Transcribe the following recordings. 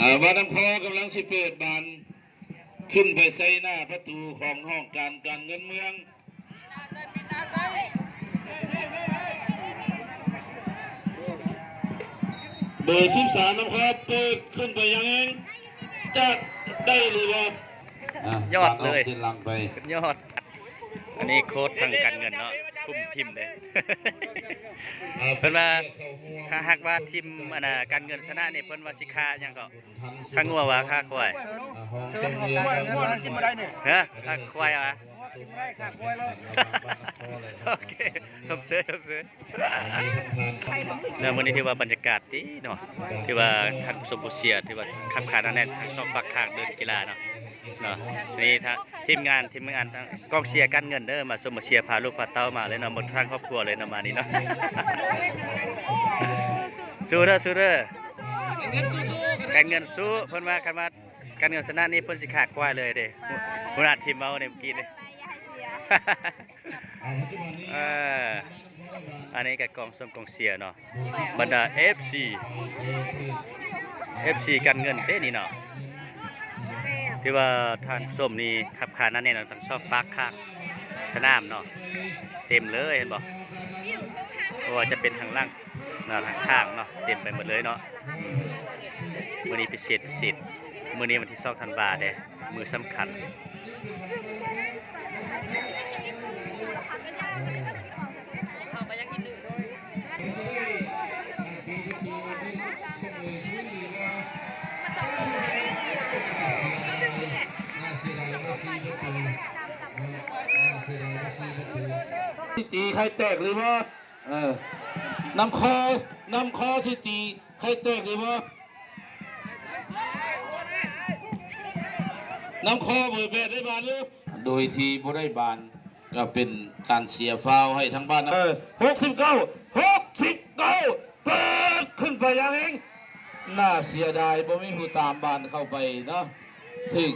ອ່າ ບ້ານນ້ຳຄໍກຳລັງຊິເປີດບານ ຂຶ້ນໄປໃສ່ໜ້າປະຕູຂອງຫ້ອງການການເງິນເມືອງ. ເບີສິບສາມນຳຄອບ ເປີດຂຶ້ນໄປຢ່າງແຮງ ຈະໄດ້ຫຼືບໍ່? ອ່າ ຍອດເລີຍ ບ້ານອອກເສັ້ນຫຼັງໄປ ຍອດ. ອັນນີ້ໂຄດທາງການເງິນເນາະ ຄຸມທີມເດ້ ອ່າ ເພິ່ນວ່າ ຖ້າຫາກວ່າທີມ ອັນນ່າ ການເງິນຊະນະນີ້ ເພິ່ນວ່າຊິຄ່າຫຍັງເກາະ? ຄ່າງົວຫວາ ຄ່າຄວາຍ? ຮະ? ຄ່າຄວາຍຫວາ? ໂອເຄ ຮັບເຊີນ ຮັບເຊີນ. ແລ້ວມື້ນີ້ຖືວ່າບັນຍາກາດດີເນາະ ຖືວ່າທ່ານຜູ້ຊົມຜູ້ເຊຍ ຖືວ່າຄັບຄາໜາແໜ້ນ ທັງສອງຟາກຂ້າງເດີ່ນກິລາເນາະ ເນາະ. ນີ້ ທີມງານ ທີມງານ ກອງເຊຍການເງິນເດີ ມາຊົມມາເຊຍ ພາລູກພາເຕົ້າມາເລີຍເນາະ ໝົດທັງຄອບຄົວເລີຍເນາະ ມານີ້ເນາະ. ສູ້ເດີ ສູ້ເດີ ການເງິນສູ້ ເພິ່ນວ່າຄັນວ່າການເງິນຊະນະນີ້ ເພິ່ນຊິຂາຍຄວາຍເລີຍເດ້ ຫົວໜ້າທີມເວົ້າໃນມື້ກີ້ນີ້. ເອີ ອັນນີ້ກໍກອງຊົມກອງເຊຍເນາະ ບັນດາເອັຟຊີ ເອັຟຊີການເງິນເດ້ນີ້ເນາະ ຖືວ່າທ່ານຜູ້ຊົມນີ້ຄັບຄາໜາແໜ້ນທັງສອງຟາກຂ້າງສະໜາມເນາະ ເຕັມເລີຍ ເຫັນບໍ່? ບໍ່ວ່າຈະເປັນທາງຫຼັງ ເນາະ ທາງຂ້າງເນາະ ເຕັມໄປໝົດເລີຍເນາະ. ມື້ນີ້ພິເສດ ພິເສດ ມື້ນີ້ວັນທີສອງທັນວາເດ້ ມື້ສຳຄັນ. ຊິຕີໄຂ່ແຕກຫຼືບໍ່? ເອີ ນ້ຳຄໍ ນ້ຳຄໍຊິຕີໄຂ່ແຕກຫຼືບໍ່? ນ້ຳຄໍເບີແປດໄດ້ບານຢູ່ ໂດຍທີ່ບໍ່ໄດ້ບານ ກໍເປັນການເສຍຟາວໃຫ້ທາງບ້ານ. ເອີ ຫົກສິບເກົ້າ ຫົກສິບເກົ້າ ເປີດຂຶ້ນໄປຢ່າງແຮງ ໜ້າເສຍດາຍ ບໍ່ມີຜູ້ຕາມບານເຂົ້າໄປເນາະ ຖືກ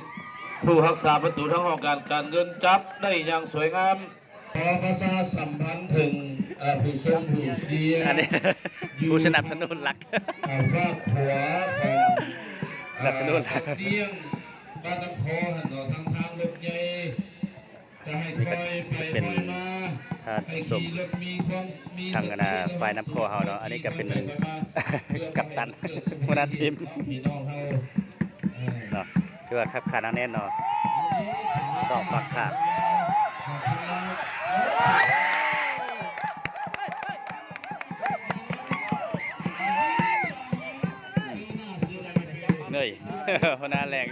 ຜູ້ຮັກສາປະຕູທາງຫ້ອງການການເງິນຈັບໄດ້ຢ່າງສວຍງາມ. ຂໍປະຊາສຳພັນເຖິງ ເອີ ຜູ້ຊົມຜູ້ເຊຍ ອັນນີ້ ຢູ່ ຜູ້ສະໜັບສະໜູນຫຼັກ ເອີ ຟາກຂວາຂອງ ສະໜັບສະໜູນຫຼັກ ເອີ ຕຽງບ້ານນ້ຳຄໍຫັ້ນເນາະ ທາງ ທາງລົດໃຫຍ່ ຈະໃຫ້ຄ່ອຍໄປຄ່ອຍມາ ໃຫ້ຂີ່ລົດມີຄວາມ ມີສະຕິ ທາງຄະນະຝ່າຍນ້ຳຄໍເຮົາເນາະ ອັນນີ້ກໍເປັນກັບຕັນ ຫົວໜ້າທີມ ພີ່ນ້ອງເຮົາ ເອີ ເນາະ. ຖືວ່າຄັກຂາດໜາແໜ້ນເນາະ ສອງຟາກຂ້າງ ເງີຍ ຫົວໜ້າແລງ.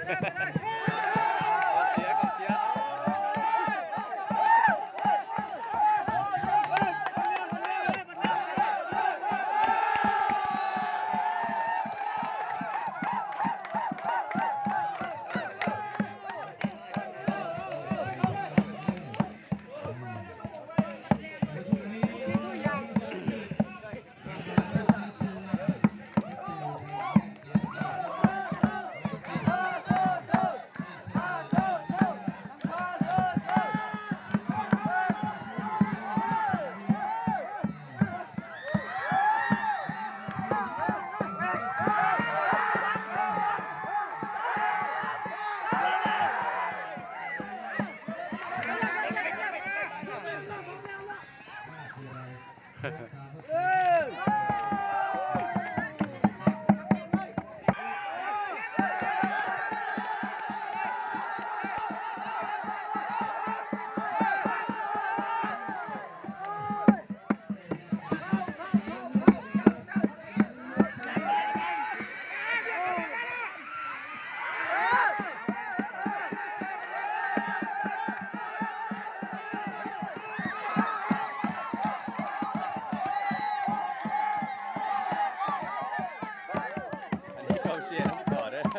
ອັນນີ້ກອງເຊຍນຳຂໍເດີ. ເ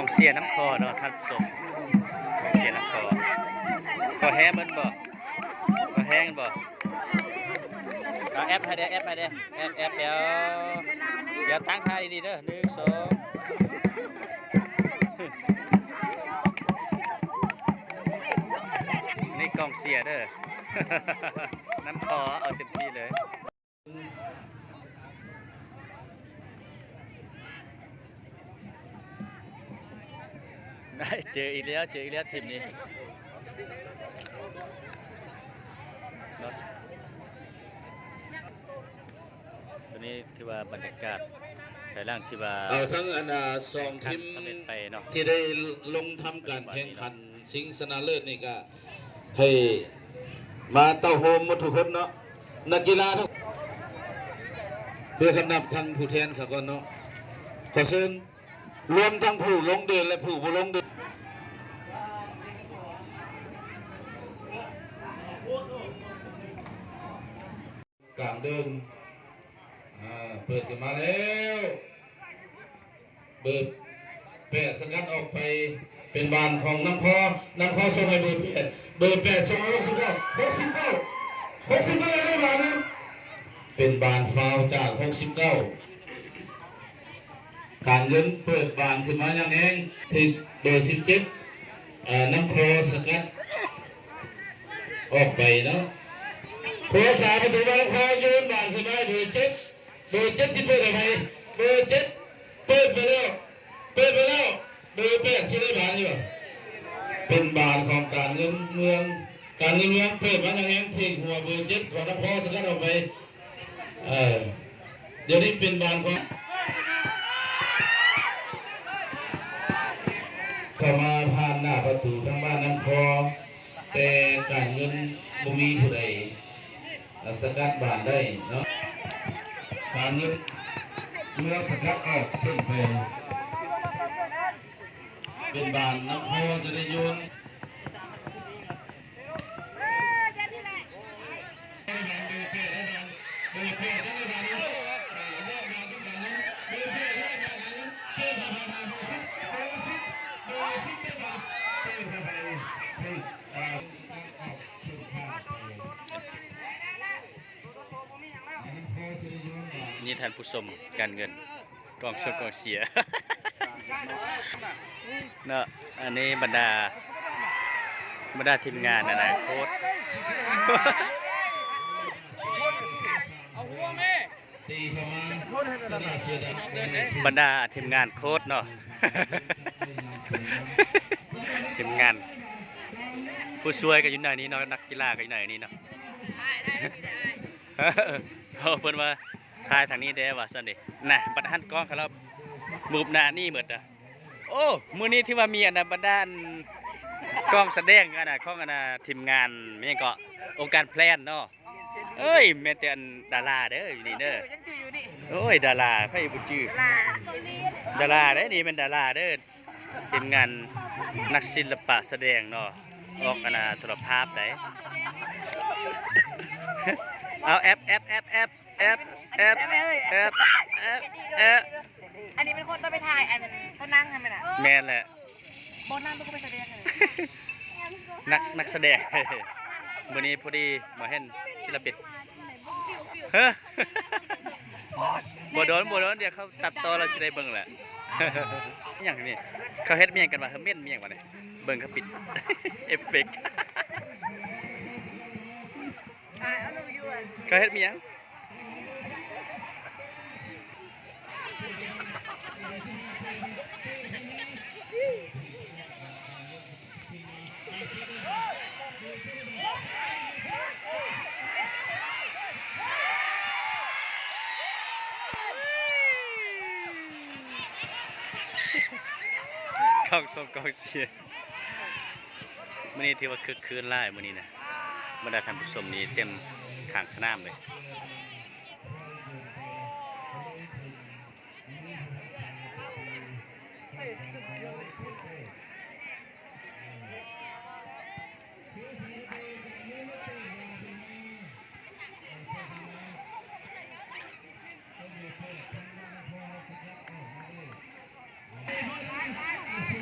ກອງເຊຍນ້ຳຄໍເນາະທ່ານຜູ້ຊົມ ກອງເຊຍນ້ຳຄໍ ພໍແຮງແມ່ນບໍ່? ພໍແຮງແມ່ນບໍ່? ເອົາແອັບໃຫ້ແດ່ ແອັບໃຫ້ແດ່ ແອັບ ແອັບ ດຽວ ດຽວຕັ້ງທ່າດີໆເດີ ໜຶ່ງ ສອງ ນີ້ກອງເຊຍເດີ ນ້ຳຄໍເອົາເຕັມທີ່ເລີຍ. ໄດ້ ເຈີອີກແລ້ວ ເຈີອີກແລ້ວທີມນີ້ເນາະ ຕົວນີ້ຖືວ່າບັນຍາກາດພາຍຫຼັງທີ່ວ່າ ເອົາທັງອັນ ສອງທີມ ສຳເລັດໄປເນາະ ທີ່ໄດ້ລົງທຳການແຂ່ງຂັນຊິງຊະນະເລີດນີ້ກະ ໃຫ້ມາເຕົ້າໂຮມໝົດທຸກຄົນເນາະ ນັກກິລາທັງ ເພື່ອຄຳນັບທັງຜູ້ແທນສາກົນເນາະ ຂໍເຊີນ ລວມທັງຜູ້ລົງເດີ່ນ ແລະ ຜູ້ບໍ່ລົງເດີ່ນ. ກາງເດີ່ນ ອາ ເປີດຂຶ້ນມາແລ້ວ ເບີແປດສະກັດອອກໄປ ເປັນບານຂອງນ້ຳຄໍ ນ້ຳຄໍສົ່ງໃຫ້ເບີແປດ ເບີແປດສົ່ງໃຫ້ຫົກສິບເກົ້າ ຫົກສິບເກົ້າ ຫົກສິບເກົ້າ ໄດ້ບານນະ ເປັນບານຟາວຈາກຫົກສິບເກົ້າ ການເງິນເປີດບານຂຶ້ນມາຢ່າງແຮງ ຖືກເບີສິບເຈັດ ເອີ ນ້ຳຄໍສະກັດອອກໄປເນາະ ຜູ້ຮັກສາປະຕູບ້ານນ້ຳຄໍໂຍນບານຂຶ້ນມາໃຫ້ເບີເຈັດ ເບີເຈັດຊິເປີດໃຫ້ໃຜ? ເບີເຈັດເປີດໄປແລ້ວ ເປີດໄປແລ້ວ ເບີແປດຊິໄດ້ບານຢູ່ບໍ່? ເປັນບານຂອງການເງິນເມືອງ ການເງິນເມືອງເປີດມາຢ່າງແຮງ ຖືກຫົວເບີເຈັດຂອງນຳຄໍສະກັດອອກໄປ ເອີ ດຽວນີ້ເປັນບານຂອງ ເຂົ້າມາຜ່ານໜ້າປະຕູທາງບ້ານນ້ຳຄໍ ແຕ່ການເງິນບໍ່ມີຜູ້ໃດ ສະກັດບານໄດ້ເນາະ ການເງິນເມືອງສະກັດອອກເສັ້ນໄປ ເປັນບານນຳພໍຈະໄດ້ໂຍນ ນີ້ທ່ານຜູ້ຊົມ ການເງິນ ກອງຊົກກອງເຊຍເນາະ ອັນນີ້ບັນດາ ບັນດາທີມງານຫັ້ນນະ ໂຄດ ບັນດາທີມງານໂຄດເນາະ ທີມງານ ຜູ້ຊ່ວຍກໍຢູ່ໃນນີ້ເນາະ ນັກກິລາກໍຢູ່ໃນນີ້ເນາະ ເອີ ເພິ່ນວ່າຖ່າຍທາງນີ້ແດ່ວ່າຊັ້ນເດ ນະ ບັດຫັ້ນກ້ອງເຂົາລະມຸບໜ້ານີ້ໝົດນະ. ໂອ້ ມື້ນີ້ຖືວ່າມີອັນນະ ບັນດາອັນກອງສະແດງອັນນະ ຂອງອັນນະ ທີມງານແມ່ນຫຍັງເກາະ ອົງການແພລນເນາະ ເອີຍ ແມ່ນແຕ່ອັນດາລາເດີ ຢູ່ນີ້ເດີ ຍັງຈື່ຢູ່ນີ້ ໂອ້ຍ ດາລາ ໃຜບໍ່ຈື່ ດາລາເດ້ ນີ້ແມ່ນດາລາເດີ ທີມງານນັກສິລະປະສະແດງເນາະ ອອກອັນນະ ໂທລະພາບໃດ ເອົາ ແອັບ ແອັບ ແອັບ ແອັບ ແອັບ ແອັບ ແອັບ ແອັບ ອັນນີ້ເປັນຄົນຕ້ອງໄປຖ່າຍອັນ ເພິ່ນນັ່ງຫັ້ນແມ່ນນະ ແມ່ນແຫຼະ ບໍ່ນັ່ງເພິ່ນກໍໄປສະແດງຫັ້ນ ນັກ ນັກສະແດງ ມື້ນີ້ພໍດີມາເຫັນສິລະປິນ ເຮີ ບໍ່ດົນ ບໍ່ດົນ ດຽວເຂົາຕັດຕໍ່ແລ້ວຊິໄດ້ເບິ່ງແຫຼະ ຫຍັງນີ້ ເຂົາເຮັດແມ່ນຫຍັງກັນວະ ເຂົາເມັ້ນແມ່ນຫຍັງວະນີ້ ເບິ່ງເຂົາປິດເອັບເຟັກ ເຂົາເຮັດແມ່ນຫຍັງ? ກອງຊົກກອງເຊຍ ມື້ນີ້ຖືວ່າຄຶກຄື້ນຫຼາຍມື້ນີ້ນະ ບັນດາທ່ານຜູ້ຊົມນີ້ເຕັມຂ້າງສະໜາມເລີຍ. ເ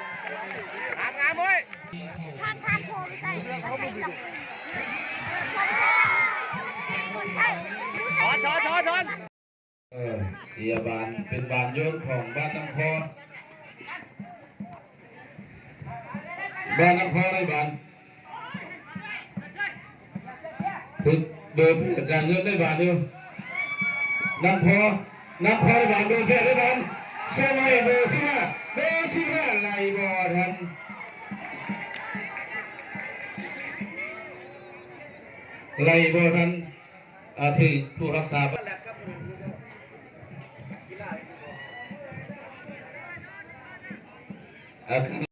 ງາມໆເວີຍ ທ່ານ ທ່ານໂທໄປໃສ່ ໃສ່ດອກປຶ້ງ ໃສ່ ໃສ່ ໃສ່ ໃສ່ ເອີ ເສຍບານ ເປັນບານໂຍນຂອງບ້ານນ້ຳຄໍ ບ້ານນ້ຳຄໍໄດ້ບານ ຖືກເບີແປດ ການເງິນໄດ້ບານຢູ່ ນ້ຳຄໍ ນ້ຳຄໍໄດ້ບານ ເບີແປດໄດ້ບານ ສົ່ງໃຫ້ເບີສິບຫ້າ ເບີສິບຫ້າ ໄລ່ບໍ່ທັນ ໄລ່ບໍ່ທັນ ອາ ຖືກຜູ້ຮັກສາ ອາ